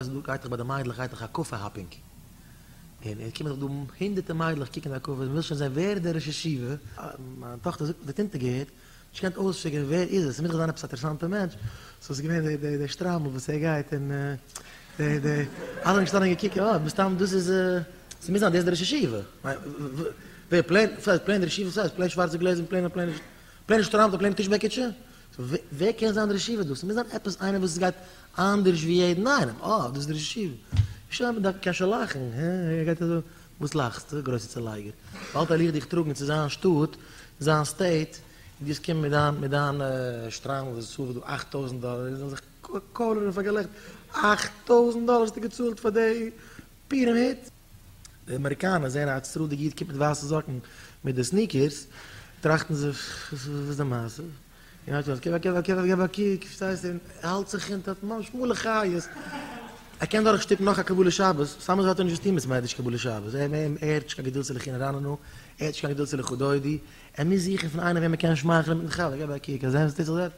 אז דא גייט דאך ביי די מיידלעך גייט דאך הקפה hopping, און עס קומען דאך דא הונדערטער מיידלעך קוקן די הקפה, מען וויל שוין זען ווער איז דער ראש ישיבה, מיין טאכטער זאגט זי האט אונטערגעהערט, נישט געקענט אויספיגערן ווער איז עס, עס מוז דאך זיין עפעס א אינטערעסאנטע מענטש, so עס איז געווען די די שטריימל וואס ער גייט און די די אלע זענען געשטאנען און געקוקט, אה מסתם דאס איז, עס מוז זיין דאס איז דער ראש ישיבה, ווער plain, plain ראש ישיבה, וואס הייסט plain שווארצע גלעזער plain plain plain שטריימל plain טיש בעקיטשע? ווער קען זיין דער ראש ישיבה דא? ס'מוז זיין עפעס איינער וואס גייט אנדערש ווי יעדן איינעם. אה, דאס איז דער ראש ישיבה. שוין, מען דארף קען שוין לאכן. הע, ער גייט אזוי. וואס לאכסטו, גרויסע צולייגער? באלד וועל איך דיך טראגן צו זיין שטאט, זיין state, און דו וועסט קומען מיט דיין מיט דיין שטריימל וואס איז צאלט דא 8000 דאלער, און זאלן זיך קוילערן פאר געלעכטער. 8000 דאלער האסטו געצאלט פאר די פורים הוט? די אמעריקאנער זעען א ארץ-ישראל'דיגע איד קומט מיט ווייסע זאקן מיט די sneakers, טראכטן זיי, וואס איז די מעשה? און האט געזאגט, געב א געב א געב א געב א קוק, פארשטייסט, און ער האלט זיך אונטער, האט ממש מלא חיות, ער קען דורך שטופן נאך א קבלת שבת, סתם אזוי האט ער נישט וואס טון מיט מדרש קבלת שבת, ער הערט נישט קיין געדולד צו לכי נרננה, ער הערט נישט קיין געדולד צו לכה דודי, ער מוז זוכן פון איינעם וועם ער קען שמייכלען מיטן חבר, געב א קוק, אז וואס טוט זיך דארט,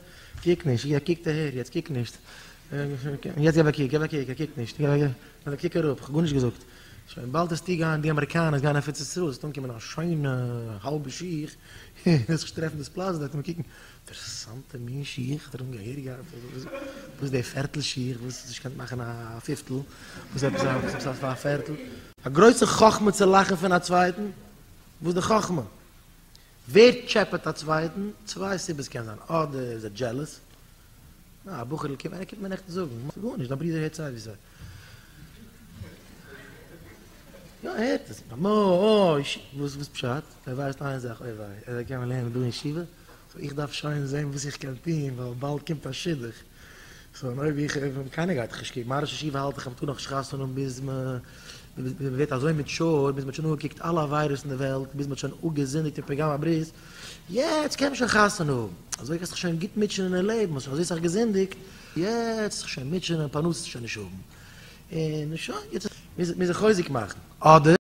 קוק נישט, ער קוקט אהער, יעצט קוק נישט, יעצט געב א קוק, געב א קוק, ער קוקט נישט, געב א קוק. נאר קוק אראפ, כ'האב גארנישט געזאגט. שוין באלד וועסטו גיין, די אמעריקאנער גייען אויף ארץ ישראל, וועסט אנקומען א שיינע האלבע שיך, און וועסט זיך טרעפן דאס פלאץ דארט און קוקן, אינטערעסאנטע מין שיך, האט ער אנגעהעריג געהאט, וואס איז די פערטל שיך, וואס האסט נישט געקענט מאכן א פיפטל, וואס עפעס א פערטל. א גרויסע חכמה צו לאכן פון א צווייטן, וואס איז די חכמה? ווער טשעפעט א צווייטן? צוויי סיבות קען זיין, אדער איז ער jealous, א בחור'ל קומט, איינער קומט מיר נעכטן זאגן, גארנישט, דיין ברודער הערט סיי ווי סיי. יא ער הערט עס, אוי, וואס וואס פשט? ער ווייסט איין זאך, אוי וויי, ער קען מיר לערנען דא אין ישיבה, so איך דארף שוין זען וואס איך קען טון, ווייל באלד קומט א שידוך. so און אויב איך, קיינער גייט דיך נישט קוקן, מיין ראש ישיבה האלט איך אז מ'טאר נאך נישט חתונה האבן ביז מ'ווערט אזוי mature, ביז מ'האט שוין אנגעקוקט אלע עבירות אין די וועלט, ביז מ'האט שוין אפגעזינדיגט אין פגם הברית, יעצט קען מען שוין חתונה האבן, אזוי גייסט דיך שוין גוט מוטשענען אין לעבן, האסט שוין אזוי סאך געזינדיגט, יעצט זיך שוין מוטשענען, פרנסה שוין נישט האבן, און שוין, יעצט מוז איך חוזק מאכן, אדער.